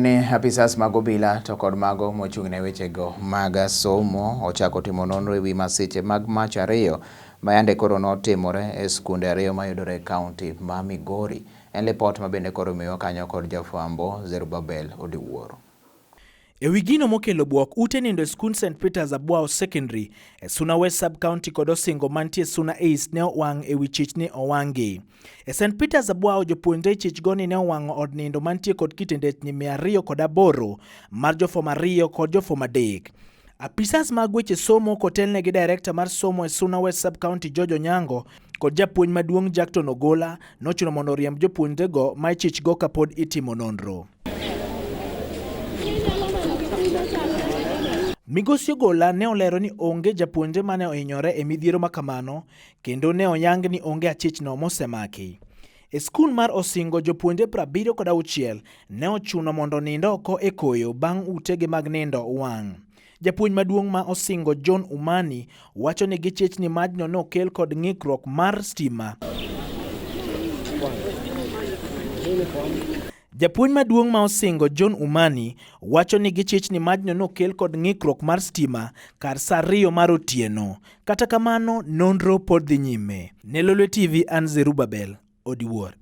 Ni apisas mag obila to kod mago mochung' ne wechego mag somo ochako timo nonro ewi masiche mag mach ariyo ma yande koro notimore e skunde ariyo mayudore e kaunti ma Migori. En lipot ma bende koro miwa kanyo kod jafwambo Zerubabel Odiwuor. E wi gino mokelo bwok, ute nindo e skund St Peters Abwao Secondary e Suna West Sub-County kod Osingo mantie Suna East ne owang' e wi chich ni owang'gi. E St Peters Abwao jopuonjre chich go ni ne owang'o od nindo mantie kod kitendechni 208 mar jofom 2 kod jofom 3. Apisas mag weche somo kotelne gi director mar somo e Suna West Sub-County George Onyango kod japuonj maduong' Jackton Ogola nochuno mondo oriemb jopuonjrego ma ichichgo kapod itimo nonro. Migosi Ogola ne olero ni onge japuonjre mane ohinyore e midhiero makamano kendo ne oyang ni onge achichno mosemaki. E skul mar Osingo jopuonjre 76 ne ochuno mondo onind oko e koyo bang' utegi mag nindo wang'. Japuonj maduong' ma Osingo John Umani wacho ni gichich ni majno nokel kod ng'ikruok mar stima. Japuonj maduong' ma Osingo John Umani wacho ni gichich ni majno nokel kod ng'ikruok mar stima kar saa 2 mar otieno. Kata kamano, nonro pod dhi nyime. Ne Lolwe TV, an Zerubabel Odiwuor.